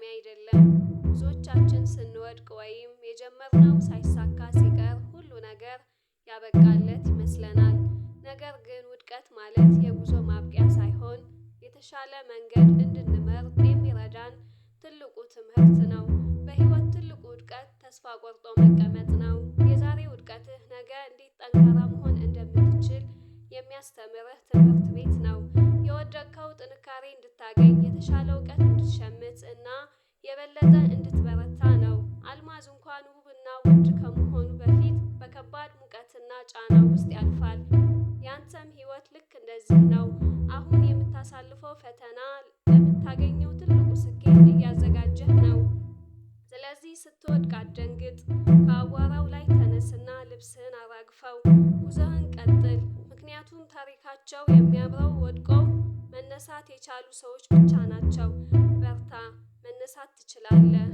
አይደለም። ብዙዎቻችን ስንወድቅ ወይም የጀመርነው ሳይሳካ ሲቀር ሁሉ ነገር ያበቃለት ይመስለናል። ነገር ግን ውድቀት ማለት የጉዞ ማብቂያ ሳይሆን የተሻለ መንገድ እንድንመርጥ የሚረዳን ትልቁ ትምህርት ነው። በህይወት ትልቁ ውድቀት ተስፋ ቆርጦ መቀመጥ ነው። የዛሬ ውድቀትህ ነገ እንዴት ጠንካራ መሆን እንደምትችል የሚያስተምርህ ትምህርት ቤት ነው። የወደቅከው ጥንካሬ እንድታገኝ፣ የተሻለ እውቀት እንድትሸምት እና የበለጠ እንድትበረታ ነው። አልማዝ እንኳን ውብና ውድ ከመሆኑ በፊት በከባድ ሙቀትና ጫና ውስጥ ያልፋል። ያንተም ህይወት ልክ እንደዚህ ነው። አሁን የምታሳልፈው ፈተና ለምታገኘው ትልቁ ስኬት እያዘጋጀህ ነው። ስለዚህ ስትወድቅ አትደንግጥ። ከአቧራው ላይ ተነስና ልብስህን አራግፈው፣ ጉዞህን ቀጥል። ምክንያቱም ታሪካቸው የሚያምረው ወድቀው መነሳት የቻሉ ሰዎች ብቻ ናቸው። በርታ፣ መነሳት ትችላለህ።